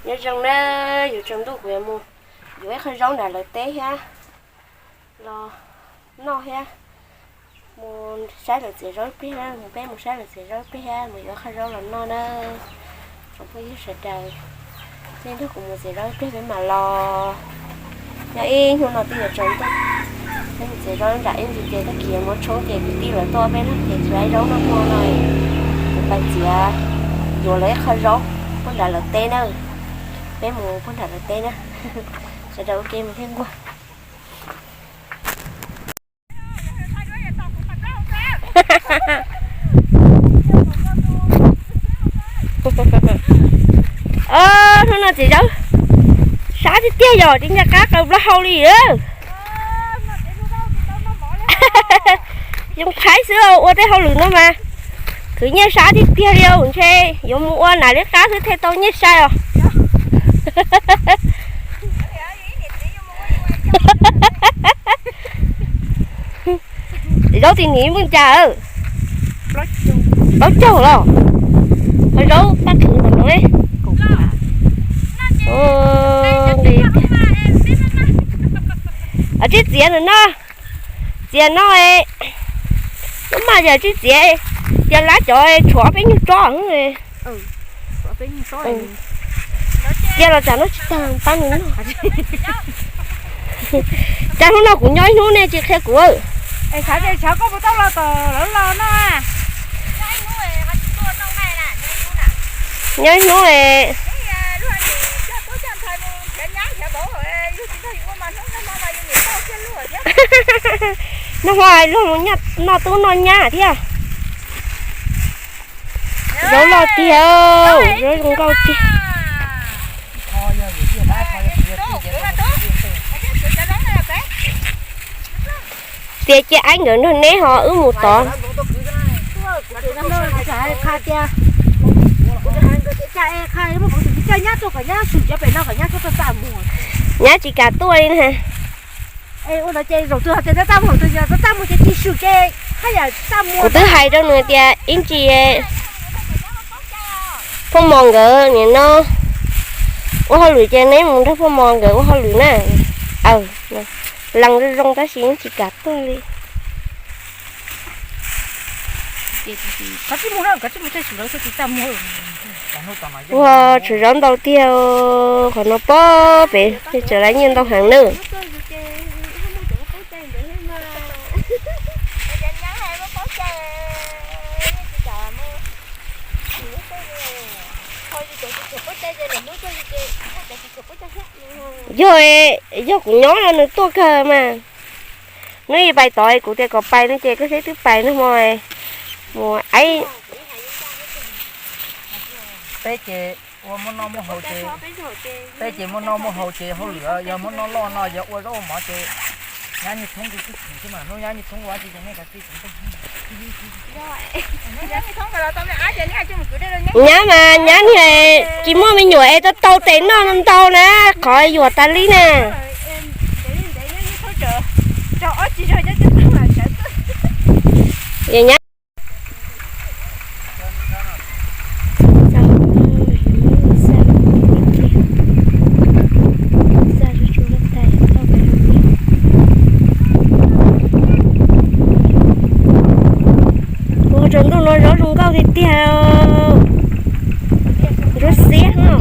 Nyob zoo na, yuav tsaus ntuj kuv yuav mus yuav ib qho zaub nram lawv teb thiab los noj thiab. Mus saib lawv txiav zaub ib pliag na, peb mus saib lawv txiav zaub ib pliag thiab mus yuav qho zaub los noj na. Tsoom phooj ywg sawv daws, nej nrog kuv mus txiav zaub ib pliag peb mam los. Nyob ib hnub no twb yuav tsaus ntuj, peb mus txiav zaub nram ib ntsis ces tag kis yuav muab tshoob ces kwv tij lawv tuaj peb noj ces tsis laib zaub noj hmo no, kuv pais txiav yuav lawv ib qho zaub puag nram lawv teb na. Peb mus puag nram lawv teb na, sawv daws ua ke mus thiaj nquag. Hnub no txiav zaub sab tiag tiag yog tsis ncaj qab qaws plaub hau li. Zoo qhaib xwb ua tej hauj lwm no mas khwv nyiaj sab tiag tiag li, ntshe yuav mus ua nam liab qab xwb thiaj tau nyiaj sai os. Zaub txiv nim muaj cas? Plaub caug los? Ho zaub paj khwv los no. Tsib txiav no no, txiav no, maj maj yog tsib txiav, cia lab cov tshuav peb nyuag tsob. Cia los tsam no tsis tag pab nws noj. Cas hnub no kuv nyob ib hnub nej tsis qhia kuv? Nyob ib hnub. Nag hmo luag mus noj tub noj nyab thiab. Zaub loj tiag, zaub zoo nkauj tiag. Tias cia Aib nkawd nrog neb ho wb mus tod. Nyab tsis kam tuaj li na. Kuv twb hais rau nws tias ib ntsis Phooj Mos nkawd nim no ua hauj lwm ces neb mus nrog Phooj Mos nkawd ua hauj lwm na. Lees zoo zoo tab sis yeej tsis kam tuaj li. Ua tshuav zaub ntau tiag, qhov no pob pem tseem laib nyiaj ntau heev nawb. Yog, yog kuv nyob no nws tuaj kawg mas. Hnub ib pais tod kuv tias kom pais no ces koj seb twb pais nag hmo mus aib. Peb ces ua muaj noj muaj haus ces, peb ces muaj noj muaj haus ces hauj lwm yog muaj noj loj no yog ua zaub ua mov ces nyab niag thoob tsis txim xwb mas hnub nyab niag thoob ua tsis zoo nej kav tsij. Nyab mas nyab niag tsis muaj me nyuam es tau tau tes noj ntau na, qhov yuam tas li na. Nyab Ua tsaus ntuj no zaub zoo nkauj tiag tiag. Ntsuab xiab no,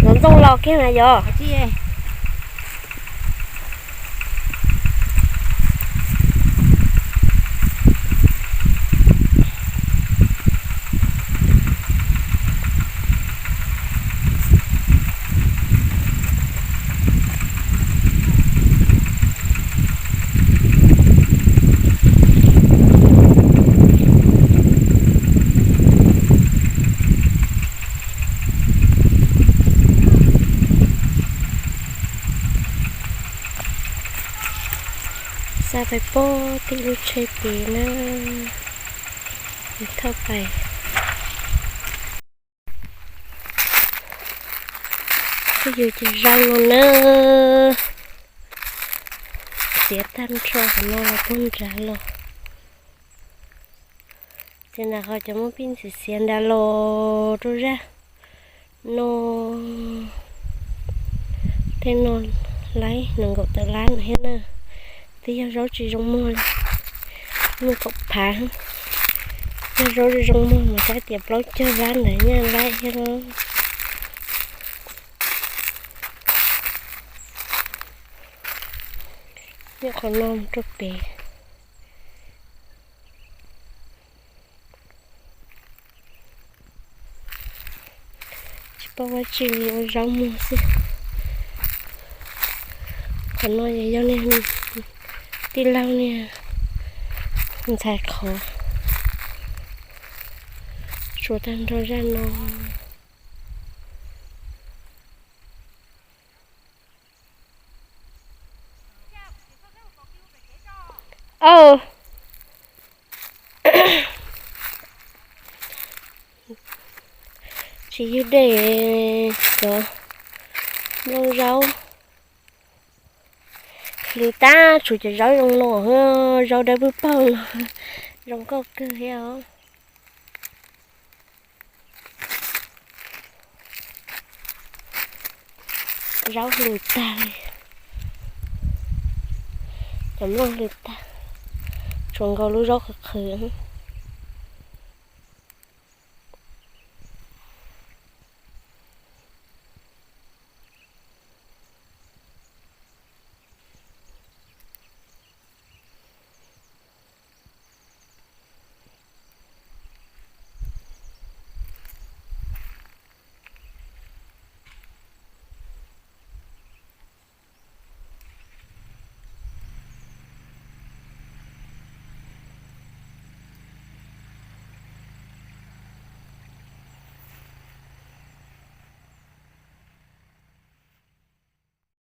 ntxoov ntxoo los kiag na yog. Xa pais pob tim lub tsheb pem na, thauj pais. Twb yus ces zoo no na, txiav tag nrho qhov no los puag nrad los. Ces nram qhov cov muaj pij ntxwv xiav nrad los rau zaj, No, tej no laib nees nkaum tawm lab lawm thiab na. Twb yog zaub tsis zoo muag li, muaj kaum phav. Yog zaub zoo muag mas saib tias plaub caug lab ntawd nyaj laib thiab. Nyob qhov no mus rau pem. Tsis paub ua tsi li, ua zaub muag xwb. Qhov no yog niag tij laug niag ntxhais qhov, tshuav tag nrho zaj no. Tsis ywg dej cov nplooj zaub. Hlws tag, tshuav cov zaub zoo no, zaub dawb paug paug no, zoo nkauj kawg thiab os. Zaub hlws tag li, cov nplooj hlws tag, tshuav nkaus lub zaub qhwv qhwv.